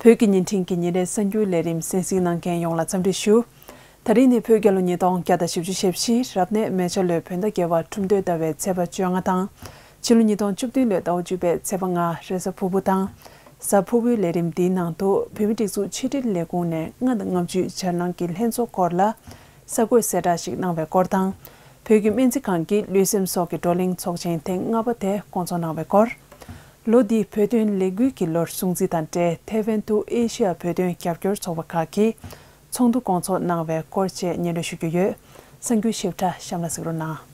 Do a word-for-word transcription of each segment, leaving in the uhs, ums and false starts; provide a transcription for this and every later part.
བོད་ཀྱི་ཉིན་ཕྲན་གྱི་ཉིན་རེའི་གསར་འགྱུར་ལས་རིམ་གསན་གཟིགས་གནང་མཁན་ཡོངས་ལ་འཚམས་འདྲི་ཞུ། ད་རིང་ནི་བོད་རྒྱལ་ལོ་ཉིས་སྟོང་བརྒྱ་དང་བཞི་བཅུ་ཞེ་བཞི་རབ་གནས་མེ་བྱ་ལོའི་བོད་ཟླ་བརྒྱད་པ་ཁྲུམས་སྟོད་ཟླ་བའི་ཚེས་པ་བཅོ་ལྔ་དང་། ཕྱི་ལོ་ཉིས་སྟོང་བཅུ་བདུན་ལོའི་ཟླ་བ་བཅུ་པའི་ཚེས་པ་ལྔ་རེས་གཟའ་ཕུར་བུ་དང་། གཟའ་ཕུར་བུའི་ལས་རིམ་འདིའི་ནང་དུ་བོད་མིའི་སྒྲིག་འཛུགས་ཕྱི་དྲིལ་ལས་ཁུངས་ནས་ལྔ་དང་ལྔ་བཅུའི་འཆར་སྣང་གི་ལྷན་ཚོགས་སྐོར་ལ་གསར་འགོད་གསལ་བསྒྲགས་ཤིག་གནང་བའི་སྐོར་དང་། བོད་ཀྱི་སྨན་རྩིས་ཁང་གི་ལུས་སེམས་སྲོག་གི་བགྲོ་གླེང་ཚོགས་ཆེན་ཐེངས་ལྔ་པ་དེ་བསྐོང་ཚོགས་གནང་བའི་སྐོར། ལོ་འདིའི་བོད་དོན་ལས་འགུལ་གྱི་ལོར་སྲུང་བརྩི་དང་འབྲེལ་ཐེ་ཝན་དུ་ཨེ་ཤི་ཡ་བོད་དོན་རྒྱབ་སྐྱོར་ཚོགས་པ་ཁག་གིས་ཚོགས་འདུ་བསྐོང་ཚོགས་གནང་བའི་སྐོར་བཅས་སྙན་སྒྲོན་ཞུ་རྒྱུ་ཡོད། གསར་འགྱུར་ཞིབ་ཕྲ་གཤམ་ལ་གཟིགས་རོགས་གནང་།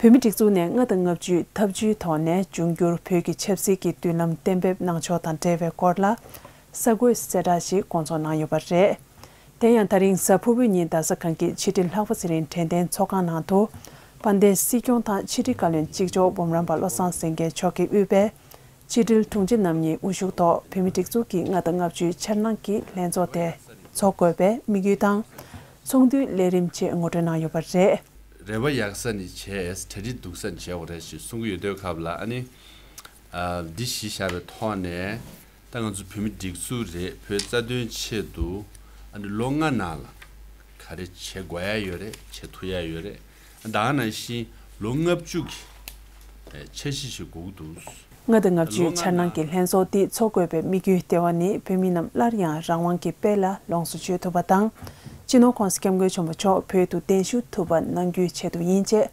བོད་མིའི་སྒྲིག་འཛུགས་ནས་ལྔ་དང་ལྔ་བཅུའི་འཐབ་ཇུས་ཐོག་ནས་འབྱུང་འགྱུར་བོད་ཀྱི་ཆབ་སྲིད་ཀྱི་མདུན་ལམ་གཏན་འབེབས་གནང་ཕྱོགས་དང་འབྲེལ་བའི་སྐོར་ལ་གསར་འགོད་གསལ་བསྒྲགས་ཤིག་བསྐོང་ཚོགས་གནང་ཡོད་པ་རེད། དེ་ཡང་ད་རིང་གཟའ་ཕུར་བུའི་ཉིན་རྡ་ས་གངས་སྐྱིད་ཕྱི་དྲིལ་ལྷག་པ་ཚེ་རིང་དྲན་རྟེན་ཚོགས་ཁང་ནང་དུ་དཔལ་ལྡན་སྲིད་སྐྱོང་དང་ཕྱི་དྲིལ་བཀའ་བློན་གཅིག་ལྕོགས་འབུམ་རམས་པ་བློ་བཟང་སེང་གེ་མཆོག་གིས་དབུས་པའི་ཕྱི་དྲིལ་དྲུང་ཆེ་རྣམ་གཉིས་དབུ་བཞུགས་ཐོག་བོད་མིའི་སྒྲིག་འཛུགས་ཀྱི་ལྔ་དང་ལྔ་བཅུའི་འཆར་སྣང་གི་ལྷན་ཚོགས་དེ་འཚོགས་དགོས་པའི་དམིགས་ཡུལ་དང་། ཚོགས་འདུའི་ལས་རིམ་བཅས་ངོ་སྤྲོད་གནང་ཡོད་པ་རེད། རེ་བ་ཡག་ས་ནས་བྱས་གྲ་སྒྲིག་སྡུག་ས་ནས་བྱས་དགོས་རེད་ཞེས་གསུང་གི་ཡོད་དུས་སྐབས་ལ་ཨ་ནི། ཨ། འདི་གཞི་བཞག་པའི་ཐོག་ནས་ད་ང་ཚོ་བོད་མི་སྒྲིག་འཛུགས་རེད། བོད་རྩ་དོན་ཆེད་དུ་ཨ་ནི་ལོ་ལྔ་ནང་ལ་ག་རེ་བྱེད་དགོས་ཡ་ཡོད་རེད། བྱེད་ཐུབ་ཡ་ཡོད་རེད། ད་ག་ནང་བཞིན་ལོ་ལྔ་བཅུ་གི་འཆར་གཞི་ཞིག་དགོས་ཀྱི་འདུག་ལྔ་དང་ལྔ་བཅུའི་འཆར་སྣང་གི་ལྷན་ཚོགས་འདི་འཚོགས་དགོས་པའི་དམིགས་ཡུལ་ལྟེ་བ་ནི་བོད་མི་རྣམས་སླར་ཡང་རང་དབང་གི་དཔལ་ལ་ལོངས་སུ་སྤྱོད་ཐུབ་པ་དང་། སྤྱི་ནོར་༸གོང་ས་༸སྐྱབས་མགོན་ཆེན་པོ་མཆོག་བོད་དུ་གདན་ཞུ་ཐུབ་པ་གནང་རྒྱུའི་ཆེད་དུ་ཡིན་ཅེས་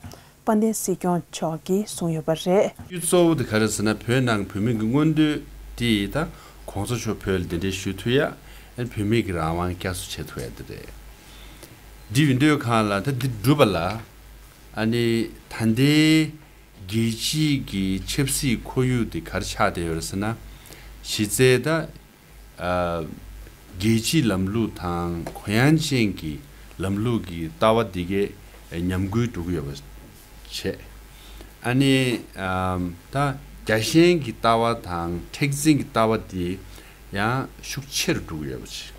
དཔལ་ལྡན་སྲིད་སྐྱོང་མཆོག་གིས་གསུངས་ཡོད་པ་རེད། གཙོ་བོ་དེ་ག་རེ་ཟེར་ན་བོད་ནང་བོད་མི་གི་མངོན་འདོད་དེ་ད་༸གོང་ས་མཆོག་བོད་ལ་གདན་འདྲེན་ཞུ་ཐུབ་ཡ། ཨ་ནི་བོད་མི་གི་རང་དབང་བསྐྱར་གསོ་བྱེད་ཐུབ་ཡ་དེ་རེད། འདི་ཡིན་དུས་གང་ལ་ད་འདི་སྒྲུབ་པ་ལ་ཨ་ནི་ད་ལྟའི་རྒྱལ་སྤྱིའི་གི་ཆབ་སྲིད་ཁོར་ཡུག་དེ་ག་རེ་ཆགས་བསྡད་ཡོད་རེད་ཟེར་ན། གཞི་རྩའི་ད་ཨ་རྒྱལ་སྤྱིའི་ལམ་ལུགས་དང་གུ་ཡངས་ཅན་གྱི་ལམ་ལུགས་ཀྱི་ལྟ་བ་འདི་གས་ཉམས་རྒུད་འགྲོ་གི་ཡོད་པ་བྱས། ཨ་ནི་ཨམ་ད་རྒྱལ་ཞེན་གྱི་ལྟ་བ་དང་མཁྲེགས་འཛིན་གྱི་ལྟ་བ་འདི་ཡང་ཤུགས་ཆེ་རུ་འགྲོ་གི་ཡོད་པ་བྱས།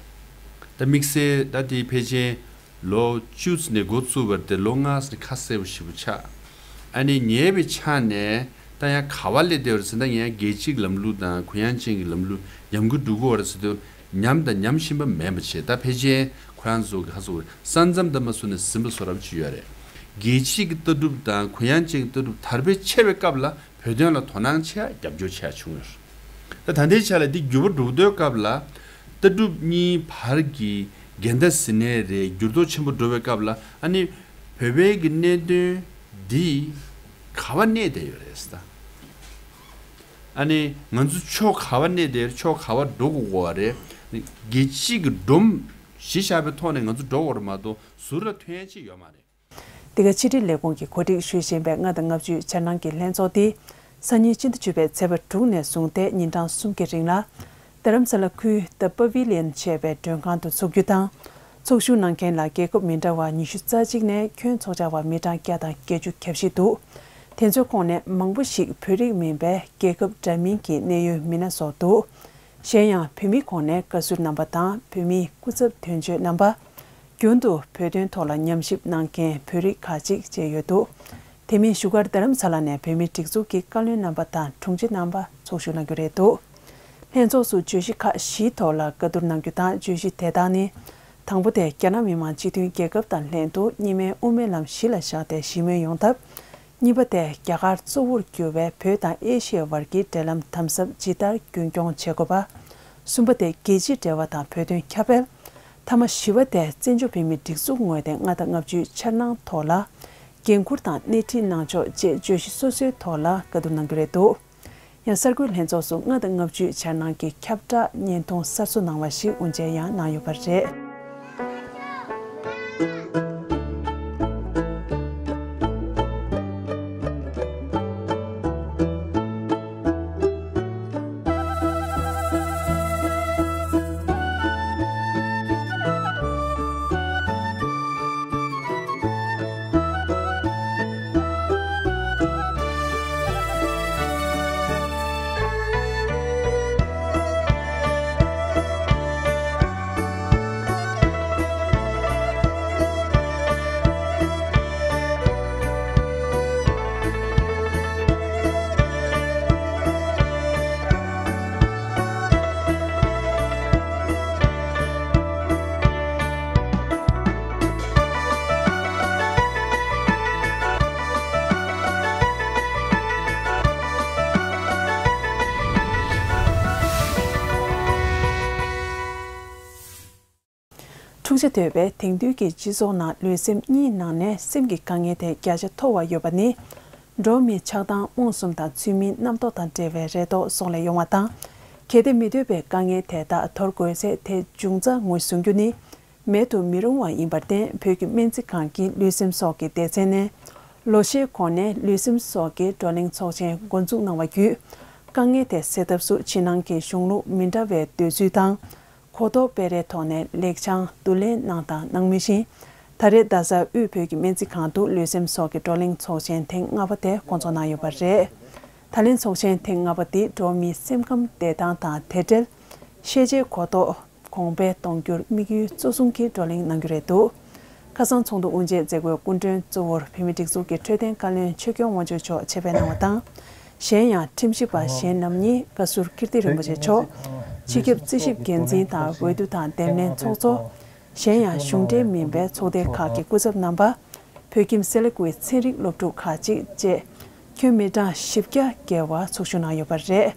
ད་དམིགས་བསལ་ད་དེ་ཕལ་ཆེར་ལོ་བཅུ་ཙམ་ནས་འགོ་བཙུགས་པ་དེ་ལོ་ལྔ་ཙམ་ནས་ཁ་གསལ་པོ་ཞེ་པོ་ཆགས། ཨ་ནི་ཉེ་བའི་ཆ་ནས་ད་ཡང་ག་པར་སླེབས་བསྡད་ཡོད་རེད་ཟེར་ན། ཡང་རྒྱལ་སྤྱིའི་ལམ་ལུགས་དང་གུ་ཡངས་ཅན་གྱི་ལམ་ལུགས་ཉམས་རྒུད་འགྲོ་གི་ཡོད་རེད་ཟེར་དུས་ཉམས་དང་ཉམས་བཞིན་པ་མིན་པ་བྱས། ད་ཕལ་ཆེར་ཁོ་རང་ཚོ་གི་ཧ་སོ་ས་མཚམས་དང་མ་སོ་ནས་ཟིན་པ་བཟོ་འདྲ་ཅིག་ཡོད་རེད། རྒྱལ་སྤྱིའི་གི་ལྟ་གྲུབ་དང་གུ་ཡངས་ཅན་གྱི་ལྟ་གྲུབ་དར་སྤེལ་ཆེ་བའི་སྐབས་ལ་བོད་དོན་ལ་དོ་སྣང་ཆེ་ཡ་རྒྱབ་སྐྱོར་ཆེ་ཡ་བྱུང་ཡོད་རེད། ད་ད་ལྟའི་ཆ་ལ་འདི་འགྱུར་བ་འགྲོ་དུས་སྐབས་ལ་ལྟ་གྲུབ་གཉིས་བར་གྱི་འགལ་ཟླ་ཟིན་ནའི་རེད། འགྱུར་ལྡོག་ཆེན་པོ་འགྲོ་བའི་སྐབས་ལ་ཨ་ནི་བོད་པའི་གི་གནད་དོན་འདི་ག་པར་གནས་བསྡད་ཡོད་རེད་ཟེར། ཨ་ནི་ང་ཚོ་ཕྱོགས་ག་པར་གནས་བསྡད་ཡོད་རེད། ཕྱོགས་ག་པར་འགྲོ་དགོས་ཀྱི་ཡོད་རེད། རྒྱལ་སྤྱིའི་གི་སྒྲོམ་གཞི་བཞག་པའི་ཐོག་ནས་ང་ཚོ་འགྲོ་དགོས་རེད་མ་གཏོགས་ཟུར་ལ་ཐོན་ཡ་ཅིག་ཡོད་མ་རེད། འདི་ག་ཕྱི་དྲིལ་ལས་ཁུངས་ཀྱིས་གོ་སྒྲིག་ཞུ་བཞིན་པའི་ལྔ་དང་ལྔ་བཅུའི་འཆར་སྣང་གི་ལྷན་ཚོགས་འདི་སང་ཉིན་སྤྱི་ཟླ་བཅུ་པའི་ཚེས་པ་དྲུག་ནས་བཟུང་སྟེ་ཉིན་གྲངས་གསུམ་གྱི་རིང་ལ་རྡ་རམ་ས་ལ་ཁུལ་The Pavilion ཞེས་པའི་མགྲོན་ཁང་དུ་འཚོགས་རྒྱུ་དང་། ཚོགས་ཞུགས་གནང་མཁན་ལ་རྒྱལ་ཁབ་མི་འདྲ་བ་ཉི་ཤུ་རྩ་གཅིག་ནས་ཁྱོན་ཚོགས་བཅར་བ་མི་གྲངས་བརྒྱ་དང་བརྒྱད་ཅུ་གྱ་བཞི་འདུག་དེ་ཚོའི་ཁོངས་ནས་མང་པོ་ཞིག་བོད་རིགས་མིན་པའི་རྒྱལ་ཁབ་འདྲ་མིན་གྱི་གནད་ཡོད་མི་སྣ་སོགས་འདུག་གཞན་ཡང་བོད་མིའི་ཁོངས་ནས་བཀའ་ཟུར་རྣམ་པ་དང་བོད་མིའི་སྐུ་ཚབ་དོན་གཅོད་རྣམ་པ། རྒྱུན་དུ་བོད་དོན་ཐོག་ལ་ཉམས་ཞིབ་གནང་མཁན་བོད་རིགས་ཁག་ཅིག་བཅས་ཡོད་འདུག་དེ་མིན་བཞུགས་སྒར་རྡ་རམ་ས་ལ་ནས་བོད་མིའི་སྒྲིག་འཛུགས་ཀྱི་བཀའ་བློན་རྣམ་པ་དང་དྲུང་ཆེ་རྣམ་པ་ཚོགས་ཞུགས་གནང་རྒྱུ་རེད་འདུག་ལྷན་ཚོགས་སུ་བརྗོད་གཞི་ཁག་བཞིའི་ཐོག་ལ་བཀའ་བསྡུར་གནང་རྒྱུ་དང་། བརྗོད་གཞི་དེ་དག་ནི། དང་པོ་དེ་རྒྱ་ནག་མི་དམངས་སྤྱི་མཐུན་རྒྱལ་ཁབ་དང་ལྷན་དུ་གཉིས་སྨན་དབུ་མའི་ལམ་གཞི་ལ་བཞག་སྟེ་ཞི་མོལ་ཡོང་ཐབས། གཉིས་པ་དེ་རྒྱ་གར་གཙོ་བོར་གྱུར་བའི་བོད་དང་ཨེ་ཤི་ཡའི་བར་གྱི་འབྲེལ་ལམ་དམ་ཟབ་ཇི་ལྟར་རྒྱུན་འཁྱོངས་བྱེད་དགོས་པ། གསུམ་པ་དེ་རྒྱལ་སྤྱིའི་འབྲེལ་བ་དང་བོད་དོན་ཁྱབ་སྤེལ། ཐ་མ་བཞི་པ་དེ་བཙན་བྱོལ་བོད་མིའི་སྒྲིག་འཛུགས་ངོས་ནས་ལྔ་དང་ལྔ་བཅུའི་འཆར་སྣང་ཐོག་ལ་འགན་འཁུར་དང་སྣེ་ཁྲིད་གནང་ཕྱོགས་བཅས་བརྗོད་གཞི་སོ་སོའི་ཐོག་ལ་བཀའ་བསྡུར་གནང་རྒྱུ་རེད་འདུག་ཡང་གསར་འགོད་ལྷན་ཚོགས་སུ་ལྔ་དང་ལྔ་བཅུའི་འཆར་སྣང་གི་ཁྱབ་བསྒྲགས་བརྙན་ཐུང་གསར་བཟོ་གནང་བ་ཞིག་དབུ་འབྱེད་ཡང་གནང་ཡོད་པ་རེད། ཆ་དོད་པའི་དེང་དུས་ཀྱི་སྤྱི་ཚོགས་ནང་ལུས་སེམས་གཉིས་ནང་ནས་སེམས་ཀྱི་དཀའ་ངལ་དེ་བརྒྱ་ཆ་མཐོ་བ་ཡོད་པ་ནི། འགྲོ་བ་མིའི་ཆགས་སྡང་མངོན་སུམ་དང་ཚུལ་མིན་རྣམ་རྟོག་དང་འབྲེལ་བའི་རེ་དོགས་སོགས་ལས་ཡོང་བ་དང་། གལ་ཏེ་མི་འདོད་པའི་དཀའ་ངལ་དེ་དག་དོར་དགོས་ཚེ་དེ་འབྱུང་རྩ་ངོས་བཟུང་རྒྱུ་ནི་མེད་དུ་མི་རུང་བ་ཡིན་པར་བརྟེན། བོད་ཀྱི་སྨན་རྩིས་ཁང་གི་ལུས་སེམས་སོགས་ཀྱི་སྡེ་ཚན་ནས་ལོ་ཤས་གོང་ནས་ལུས་སེམས་སོགས་ཀྱི་བགྲོ་གླེང་ཚོགས་ཆེན་འགོ་འཛུགས་གནང་བ་བརྒྱུད། དཀའ་ངལ་དེ་སེལ་ཐབས་སུ་ཕྱི་ནང་གི་གཞུང་ལུགས་མི་འདྲ་བའི་འདོད་ཚུལ་དང་། གོ་རྟོགས་སྤེལ་རེས་ཐོག་ནས་ལེགས་བྱང་བསྡུ་ལེན་གནང་དང་གནང་མུས་བཞིན། ད་རེས་རྡ་སར་དབུས་བོད་ཀྱི་སྨན་རྩིས་ཁང་དུ་ལུས་སེམས་སོགས་ཀྱི་བགྲོ་གླེང་ཚོགས་ཆེན་ཐེངས་ལྔ་པ་དེ་སྐོང་ཚོགས་གནང་ཡོད་པ་རེད། ད་ལན་ཚོགས་ཆེན་ཐེངས་ལྔ་པ་འདི་འགྲོ་བ་མིའི་སེམས་ཁམས་བདེ་ཐང་དང་དེ་འབྲེལ། ཤེས་བྱའི་གོ་རྟོགས་གོང་འཕེལ་གཏོང་རྒྱུར་དམིགས་ཡུལ་གཙོ་བཟུང་གིས་བགྲོ་གླེང་གནང་རྒྱུ་རེད་འདུག་ཁ་སང་ཚོགས་འདུ་དབུ་འབྱེད་མཛད་སྒོའི་སྐུ་མགྲོན་གཙོ་བོར་བོད་མིའི་སྒྲིག་འཛུགས་ཀྱི་འཕྲོད་བསྟེན་བཀའ་བློན་ཆོས་སྐྱོང་དབང་ཕྱུག་མཆོག་ཆེད་ཕེབས་གནང་བ་དང་། གཞན་ཡང་ཁྲིམས་ཞིབ་པ་གཞན་རྣམ་གཉིས་བཀའ་ཟུར་ཀིརྟི་རིན་པོ་ཆེ་མཆོག་སྤྱི་ཁྱབ་རྩིས་ཞིབ་འགན་འཛིན་དང་འོས་བསྡུ་དང་འདེམས་ལྷན་ཚོགས་གཙོ། གཞན་ཡང་གཞུང་འབྲེལ་མིན་པའི་ཚོགས་སྡེ་ཁག་གི་སྐུ་ཚབ་རྣམ་པ། བོད་ཁྱིམ་གསེར་ལེ་ཁུལ་ཚན་རིག་སློབ་ཕྲུག་ཁག་ཅིག་བཅས་ཁྱོན་མི་གྲངས་བཞི་བརྒྱ་བརྒལ་བ་ཚོགས་ཞུགས་གནང་ཡོད་པ་རེད།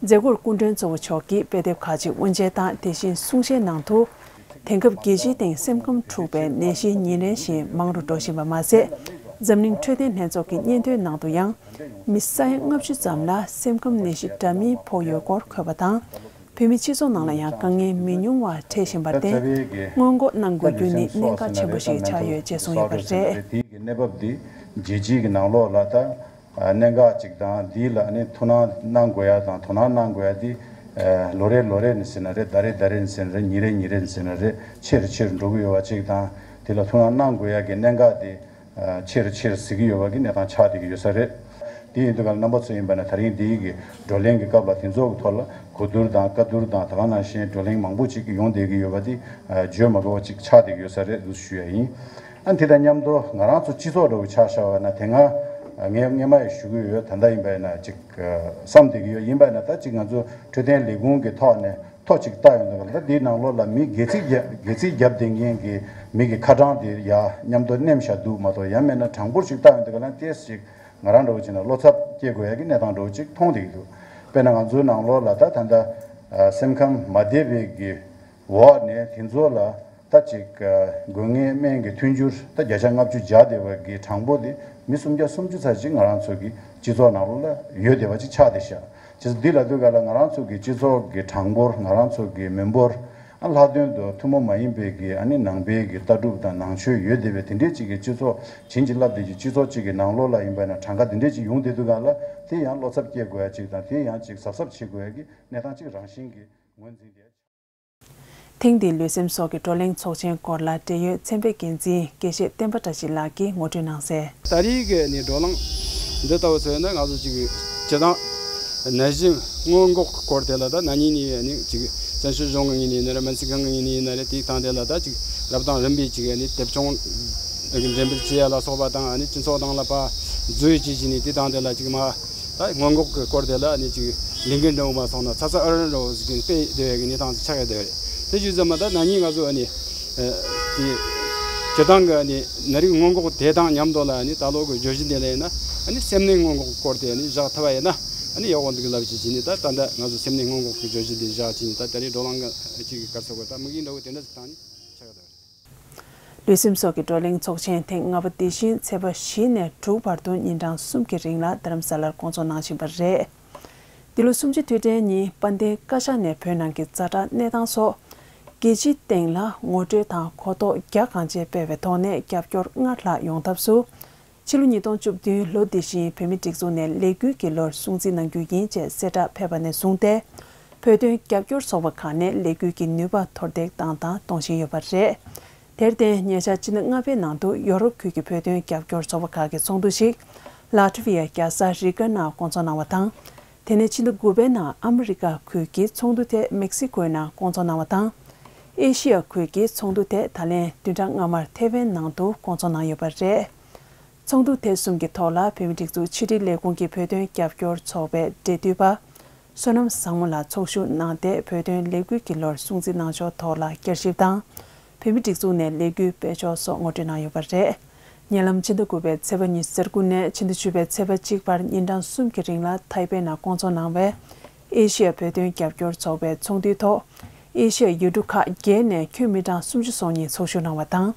མཛད་སྒོར་སྐུ་མགྲོན་གཙོ་བོ་མཆོག་གིས་དཔེ་དེབ་ཁག་ཅིག་དབུ་འབྱེད་དང་། དེ་བཞིན་གསུང་བཤད་ནང་དུ། དེང་སྐབས་རྒྱལ་སྤྱིའི་སྟེང་སེམས་ཁམས་འཁྲུག་པའི་ནད་གཞི་ཉིན་རེ་བཞིན་མང་རུ་འགྲོ་བཞིན་པ་མ་ཟད། འཛམ་གླིང་འཕྲོད་བསྟེན་ལྷན་ཚོགས་ཀྱི་སྙན་ཐོའི་ནང་དུ་ཡང་། མི་ས་ཡ་ལྔ་བཅུ་ཙམ་ལ་སེམས་ཁམས་ནད་གཞི་འདྲ་མིན་ཕོག་ཡོད་སྐོར་འཁོད་པ་དང་། བོད་མི་སྤྱི་ཚོགས་ནང་ལ་ཡང་དཀའ་ངལ་མི་ཉུང་བ་འཕྲད་བཞིན་པར་བརྟེན། སྔོན་འགོག་གནང་དགོས་རྒྱུ་ནི་གནད་འགག་ཆེན་པོ་ཞིག་ཆགས་ཡོད་ཅེས་གསུངས་ཡོད་པ་རེད། དེའི་གནས་བབ་འདི་རྒྱལ་སྤྱིའི་གི་ནང་ལོགས་ལ་ད། ཨ། གནད་འགག་ཅིག་དང་། འདི་ལ་ཨ་ནི་ཐུགས་སྣང་གནང་དགོས་ཡ་དང་། དོ་སྣང་གནང་དགོས་ཡ་འདི། ཨ། ལོ་རེ་ལོ་རེ་ནས་ཟེར་ན་རེད། ཟླ་རེ་ཟླ་རེ་ནས་ཟེར་ན་རེད། ཉིན་རེ་ཉིན་རེ་ནས་ཟེར་ན་རེད། ཆེ་རུ་ཆེ་རུ་འགྲོ་གི་ཡོད་པ་ཅིག་དང་། དེ་ལ་ཐུགས་སྣང་གནང་དགོས་ཡ་གི་གནད་འགག་དེ། ཨ། ཆེ་རུ་ཆེ་རུ་ཟེར་གི་ཡོད་པ་གི་གནས་སྟངས་ཆགས་བསྡད་ཀྱི་ཡོད་ས་རེད། དེ་ཡིན་དུས་ག་ལ་རྣམ་པ་ཚོ་ཡིན་པ་ན། ད་རིང་འདིའི་གི་བགྲོ་གླེང་གི་སྐབས་ལ་དེ་ཚོ་གི་ཐོག་ལ་གོ་བསྡུར་དང་བཀའ་བསྡུར་དང་། ད་ག་ནང་བཞིན་བགྲོ་གླེང་མང་པོ་ཅིག་ཡོང་བསྡད་ཀྱི་ཡོད་པ་དེ། ཨ། བརྗོད་མ་དགོས་པ་ཅིག་ཆགས་བསྡད་ཀྱི་ཡོད་ས་རེད་འདུག་ཞུ་ཡ་ཡིན། ཨ། དེ་དང་མཉམ་དུ་ང་རང་ཚོ་སྤྱི་ཚོགས་འདྲ་བོ་ཆ་བཞག་པ་ན། དེ་སྔ་ངས་སྔས་མ་ཡང་ཞུ་གི་ཡོད། ད་ལྟ་ཡིན་པ་ཡིན་ན་ཅིག་བསམ་བསྡད་ཀྱི་ཡོད། ཡིན་པ་ཡིན་ན་ད་ཅིག་ང་ཚོ་འཕྲོད་བསྟེན་ལས་ཁུངས་ཀྱི་ཐོག་ནས་ཐོ་ཅིག་བཏབ་ཡོང་དུས་ག་ལ། ད་འདིའི་ནང་ལོགས་ལ་མི་སྒལ་ཚིགས་རྒྱབ་སྒལ་ཚིགས་རྒྱབ་བསྡད་མཁན་གྱི་མི་གི་ཁ་གྲངས་དེ་ཡར་མཉམ་དུ་མནན་བཞག་འདུག་མ་གཏོགས། ཡང་མིན་ན་གྲངས་འབོར་ཅིག་བཏབ་ཡོང་དུས་ག་ལ། ཏོག་ཙམ་ཅིག་ང་རང་འདྲ་བོ་བྱས་ན་བློ་འཚབ་སྐྱེ་དགོས་ཡ་གི་གནས་སྟངས་འདྲ་བོ་ཅིག་མཐོང་བསྡད་ཀྱི་འདུག་དཔེར་ན་ང་ཚོའི་ནང་ལོགས་ལ་ད་ད་ལྟ་སེམས་ཁམས་མ་བདེ་བའི་གི་འོག་ནས་དེ་ཚོ་ལ་ད་ཅིག་དགོས་ངེས་སྨན་གྱི་མཐུན་འགྱུར་ད་བརྒྱ་ཆ་ལྔ་བཅུ་བརྒྱབ་བསྡད་པ་གི་གྲངས་འབོར་དེ་མི་སུམ་བརྒྱ་སུམ་ཅུ་ཙམ་ཅིག་ང་རང་ཚོ་གི་སྤྱི་ཚོགས་ནང་ལོགས་ལ་ཡོད་བསྡད་པ་ཅིག་ཆགས་བསྡད་ཤག་བྱས་ཙང་འདི་ལབ་དུས་ག་ལ། ང་རང་ཚོ་གི་སྤྱི་ཚོགས་ཀྱི་གྲངས་འབོར། ང་རང་ཚོ་གི་མི་འབོར། ཨ། ལྷག་དོན་དུ་ཐུན་མོང་མ་ཡིན་པའི་གི། ཨ་ནི་ནང་པའི་གི་ལྟ་གྲུབ་དང་ནང་ཆོས་ཡོད་བསྡད་པའི་དེ་འདྲའི་ཅིག་གི་སྤྱི་ཚོགས། བྱིན་གྱིས་བརླབས་བསྡད་ཀྱི་སྤྱི་ཚོགས་ཅིག་གི་ནང་ལོགས་ལ་ཡིན་པ་ན། གྲངས་ཀ་དེ་འདྲའི་ཅིག་ཡོང་བསྡད་དུས་ག་ལ། དེ་ཡང་བློ་འཚབ་སྐྱེ་དགོས་ཡ་ཅིག་དང་། དེ་ཡང་ཅིག་གཟབ་གཟབ་བྱེད་དགོས་ཡ་གི་གནས་སྟངས་ཅིག་རང་བཞིན་གྱིས་ངོས་འཛིན་བསྡད། ཐེངས་འདིའི་ལུས་སེམས་སོགས་ཀྱི་བགྲོ་གླེང་ཚོགས་ཆེན་སྐོར་ལ་འབྲེལ་ཡོད་ཚན་པའི་འགན་འཛིན་དགེ་བཤེས་བསྟན་པ་བཀྲ་ཤིས་ལགས་ཀྱིས་ངོ་སྤྲོད་གནང་གསལ། ད་རེས་ཀྱི་ནི་བགྲོ་གླེང་འདི་ལྟ་བུ་ཚོ་ནི་ང་ཚོ་ཅིག་སྤྱིར་བཏང་ནད་གཞི་སྔོན་འགོག་གི་སྐོར་དེ་ལ། ད་ན་ནིང་ནས་ནི་ཅིག་བཙན་བྱོལ་གཞུང་གི་ངོས་ནས་ཡིན་ན་རེད། སྨན་རྩིས་ཁང་གི་ངོས་ནས་ཡིན་ན་རེད། དེའི་སྟེང་དེ་ལ་ད་ཅིག་རབ་དང་རིམ་པས་ཅིག་ནི་དེབ་ཆུང་འགྲེམས་སྤེལ་བྱེད་ཡ་ལ་སོགས་པ་དང་། ཨ་ནི་སྤྱི་ཚོགས་ནང་ལ་ཕར་འཛུལ་བྱས་བྱས་ནས་དེའི་སྟེང་དེ་ལ་ཅིག་མ། ད་སྔོན་འགོག་གི་སྐོར་དེ་ལ་ནི་ཅིག་ལས་འགུལ་འདྲ་བོ་མ་སོང་ན། ཚ་ཚ་འུར་འུར་འདྲ་བོ་ཟིག་ཅིག་སྤེལ་བསྡད་ཡོད་ཀྱི་གནས་སྟངས་ཅིག་ཆགས་ཡོད་བསྡད་ཡོད་རེད། དེ་བྱས་ཙང་མ། ད་ན་ནིང་ང་ཚོ་ཨ་ནི་ཨ་དེ་སྤྱིར་བཏང་གི་ཨ་ནི་ནད་རིགས་སྔོན་འགོག་དེ་དང་མཉམ་དུ་ལ། ཨ་ནི་ད་ལོ་གི་བརྗོད་གཞི་འདི་ལ་ཡིན་ན། ཨ་ནི་སེམས་ནད་སྔོན་འགོག་གི་སྐོར་དེ་ཨ་ནི་བཞག་ཐུབ་པ་ཡིན་ན་ཨ་ནི་ཡག་པོ་འདུག་ལབ་བྱས་བྱས་ནས། ད་ད་ལྟ་ང་ཚོ་སེམས་ནད་སྔོན་འགོག་གི་བརྗོད་གཞི་འདི་བཞག་བྱས་ནས། ད་ད་རེས་བགྲོ་གླེང་གི་ཅིག་གི་སྐབས་སུ་གོ། ད་དམིགས་ཡུལ་འདྲ་བོ་དེ་འདྲ་ཟིག་བཏང་ནས་ཆགས་ཡོད་རེད། ལུས་སེམས་སོགས་ཀྱི་བགྲོ་གླེང་ཚོགས་ཆེན་ཐེངས་ལྔ་པ་འདི་བཞིན་ཚེས་པ་བཞི་ནས་དྲུག་བར་དུ་ཉིན་གྲངས་གསུམ་གྱི་རིང་ལ་རྡ་རམ་ས་ལར་སྐོང་ཚོགས་གནང་བཞིན་པ་རེད། འདི་ལོ་གསུམ་བཅུའི་དུས་དྲན་ཉིན། དཔལ་ལྡན་བཀའ་ཤག་ནས་བོད་ནང་གི་ཛ་དྲག་གནས་སྟངས་སོགས་རྒྱལ་སྤྱིའི་སྟེང་ལ་ངོ་སྤྲོད་དང་གོ་རྟོགས་རྒྱ་གང་ཆེ་སྤེལ་བའི་ཐོག་ནས་རྒྱབ་སྐྱོར་སྔར་ལྷག་ཡོང་ཐབས་སུ། ཕྱི་ལོ་ཉིས་སྟོང་བཅུ་བདུན་ལོ་འདི་བཞིན་བོད་མིའི་སྒྲིག་འཛུགས་ནས་ལས་འགུལ་གྱི་ལོར་སྲུང་བརྩི་གནང་རྒྱུ་ཡིན་ཅེས་གསལ་བསྒྲགས་ཕེབས་པ་ནས་བཟུང་སྟེ། བོད་དོན་རྒྱབ་སྐྱོར་ཚོགས་པ་ཁག་ནས་ལས་འགུལ་གྱི་ནུས་པ་མཐོར་འདེགས་བཏང་དང་གཏོང་བཞིན་ཡོད་པ་རེད། དེར་བརྟེན། ཉེ་ཆར་ཕྱི་ཟླ་ལྔ་པའི་ནང་དུ་ཡོ་རོབ་ཁུལ་གྱི་བོད་དོན་རྒྱབ་སྐྱོར་ཚོགས་པ་ཁག་གི་ཚོགས་འདུ་ཞིག་ལ་ཊི་ཝི་ཡ་རྒྱལ་ས་རི་ག་ནང་སྐོང་ཚོགས་གནང་བ་དང་། དེ་ནས་ཕྱི་ཟླ་དགུ་པའི་ནང་ཨ་མི་རི་ཀ་ཁུལ་གྱི་ཚོགས་འདུ་དེ་མེག་སི་ཀོའི་ནང་སྐོང་ཚོགས་གནང་བ་དང་། ཨེ་ཤི་ཡ་ཁུལ་གྱི་ཚོགས་འདུ་དེ་ད་ལན་བདུན་ཕྲག་སྔ་མར་ཐེ་ཝན་ནང་དུ་སྐོང་ཚོགས་གནང་ཡོད་པ་རེད། ཚོགས་འདུ་དེ་གསུམ་གྱི་ཐོག་ལ་བོད་མིའི་སྒྲིག་འཛུགས་ཕྱི་དྲིལ་ལས་ཁུངས་ཀྱི་བོད་དོན་རྒྱབ་སྐྱོར་ཚོགས་པའི་འབྲེལ་མཐུད་པ་བསོད་ནམས་བཟང་མོ་ལགས་ཚོགས་ཞུགས་གནང་སྟེ། བོད་དོན་ལས་འགུལ་གྱི་ལོར་སྲུང་བརྩི་གནང་ཕྱོགས་ཐོག་ལ་བསྐྱར་ཞིབ་དང་། བོད་མིའི་སྒྲིག་འཛུགས་ནས་ལས་འགུལ་སྤེལ་ཕྱོགས་སོགས་ངོ་སྤྲོད་གནང་ཡོད་པ་རེད། ཉེ་ལམ་ཕྱི་ཟླ་དགུ་པའི་ཚེས་པ་ཉི་ཤུ་ནས་ཕྱི་ཟླ་བཅུ་པའི་ཚེས་པ་གཅིག་བར་ཉིན་གྲངས་གསུམ་གྱི་རིང་ལ་ཐའེ་པེ་ནང་སྐོང་ཚོགས་གནང་བའི་ཨེ་ཤི་ཡ་བོད་དོན་རྒྱབ་སྐྱོར་ཚོགས་པའི་ཚོགས་འདུའི་ཐོག་ཨེ་ཤི་ཡའི་ཡུལ་གྲུ་ཁག་བརྒྱད་ནས་ཁྱོན་མི་གྲངས་སུམ་ཅུ་སོ་གཉིས་ཚོགས་ཞུགས་གནང་བ་དང་།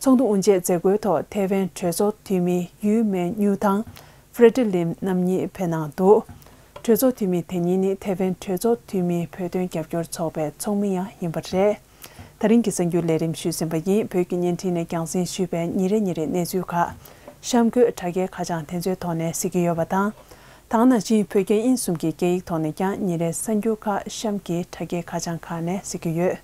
ཚོགས་འདུ་དབུ་འབྱེད་མཛད་སྒོའི་ཐོག་ཐེ་ཝན་གྲོས་ཚོགས་འཐུས་མི་ཡུས་མེན་ཉུ་དང་ཧྥེ་ཏི་ལིམ་རྣམ་གཉིས་ཕེབས་གནང་འདུག་གྲོས་ཚོགས་འཐུས་མི་དེ་གཉིས་ནི་ཐེ་ཝན་གྲོས་ཚོགས་འཐུས་མིའི་བོད་དོན་རྒྱབ་སྐྱོར་ཚོགས་པའི་ཚོགས་མི་ཡང་ཡིན་པ་རེད། ད་རིང་གི་གསར་འགྱུར་ལས་རིམ་ཞུས་ཟིན་པ་ཡིན། བོད་ཀྱི་བརྙན་འཕྲིན་ནས་རྒྱང་སྲིང་ཞུས་པའི་ཉིན་རེ་ཉིན་རེའི་གནས་ཚུལ་ཁག་གཤམ་འཁོད་དྲ་རྒྱའི་ཁ་བྱང་དེ་ཚོའི་ཐོག་ནས་གཟིགས་ཀྱི་ཡོད་པ་དང་། ད་ག་ནང་བཞིན་བོད་རྒྱ་དབྱིན་གསུམ་གྱི་སྐད་ཡིག་ཐོག་ནས་ཀྱང་ཉིན་རེའི་གསར་འགྱུར་ཁག་གཤམ་གྱི་དྲ་རྒྱའི་ཁ་བྱང་ཁག་ནས་གཟིགས་ཀྱི་ཡོད།